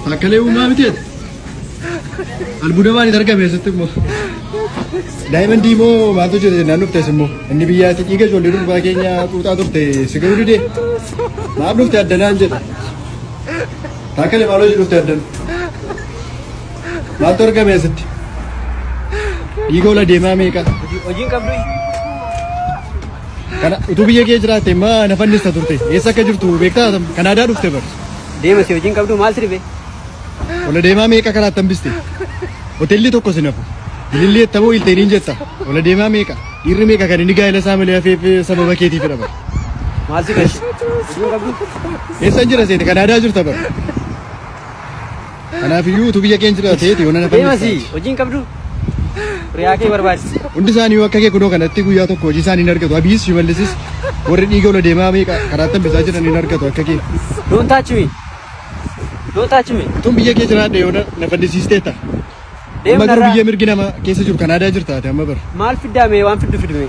Taakkalee uumaa miti ati. Albuuda maaliit argame asitti immoo? Daayimandii moo maaltu hojjete jennaan dhuftes immoo inni biyyaatti dhiiga ijoollee durbaa keenya xuuxaa turte si garuu didee maaf dhufte addanaan jedhe. Taakkalee maal hojii dhufte addan? Maaltu argame asitti? Dhiiga ola deemaa meeqa? Hojiin qabdu. Kana utuu biyya kee jiraatte maa na fannista turte? Eessa akka jirtu beektaa? Kanaadaa dhufte bar. Deema si hojiin qabdu maal si dhibe? Ola deemaa meeqa karaatti hambiste? Hoteelli tokko sin hafu. Ilillee ettamoo ilteeniin jetta. Ola deemaa meeqa? Dhiirri meeqa kan inni gaa'ela isaa malee hafeef sababa keetiifidha bar. Maal si gashi? Hojiin qabdu. Eessan jira seete? Kanaadaa jirta bar. Kanaafiyyuu utuu biyya keenya jiraateeti yoona na Deema fannista. si hojiin qabdu. Riyaa kee barbaadi. Hundi isaanii akka kee kunoo kanatti guyyaa tokko hojii isaanii hin argatu. Abiyyiis Shimallisis warri dhiiga ola deemaa meeqa karaatti hambisaa jiran hin argatu akka kee. Don't touch me. Don't touch me. Utuun biyya kee jiraadhe yoona na fannisiisteetta. Deem Amma garuu narraa. biyya mirgi nama keessa jiru Kanaadaa jirta ati amma bara. Maal fiddaa mee waan fiddu fidme.